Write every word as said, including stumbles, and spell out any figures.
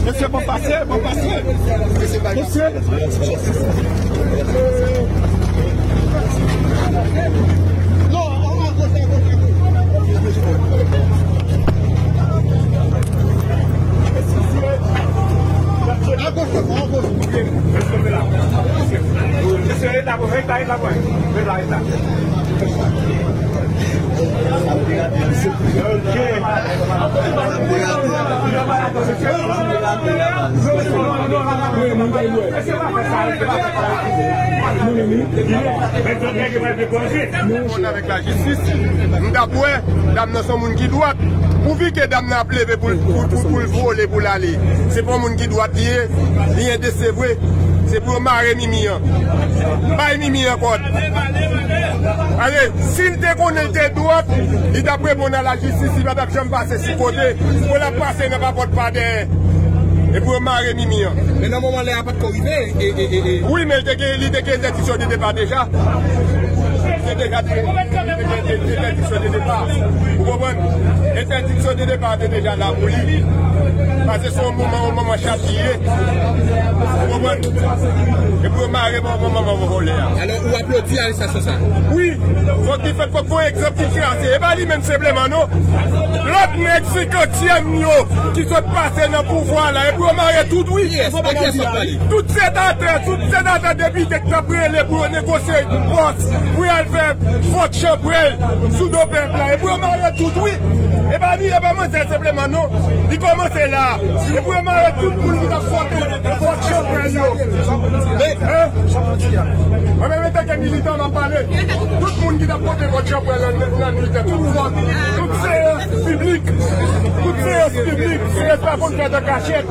Mesye, bon pase, bon pase. Mesye. Non, a goch, a goch, a goch. A goch, a goch. Mesye, rete la, rete la, rete la. Avèk lajistis, m t ap wè dam nan se yon moun ki dwat. Pouvi ke dam nan ap leve pou l, pou, pou, pou l vole, pou l ale. Se pa yon moun ki dwat li ye, li endesevre. Se pou yo mare Mimi an. Bay Mimi an kòd. Ale, si l te konnen l te dwòt, li t ap reponn a lajistis, li pa t ap janm pase sou kote. Pou l ap pase nan papòt pa dèyè. E pou yo mare Mimi an. Men nan moman lè a pa t ko rive, e, e, e, e. Wi, men l te gen, li te gen entèdiksyon de depa deja. Li te deja te, li te gen entèdiksyon de depa. Ou konprann? Entèdiksyon de depa te deja la pou li. Paske se yon moman, yon moman chat li ye. Ou konprann? E pou yo mare manman, manman vòlè a. Alò, ou aplodi arestasyon sa? Wi. Fòk li fèt, fòk gon egzanp ki trase. E pa li menm senpleman, non. Lòt nèg senkantyèm yo ki sot pase nan pouvwa la, e pou yo mare tout, wi. Kiyès? De kiyès w ap pale? Tout senatè, tout senatè, depite k t ap rele pou yo negosye pòs, pou y al fè vòt chanpwèl sou do pèp la. E pou yo mare tout, wi. E pa li, e pa manzè senpleman, non. Li kòmanse la. E pou yo mare tout moun ki t ap pote vòt chanpwèl yo. Men, hein? Mwen menm, antanke militan, m ap pale. Tout moun ki t ap pote vòt chanpwèl nan, nan nwit lan, tout vòt, tout seyans piblik, tout seyans piblik, seyans pa konn fèt an kachèt.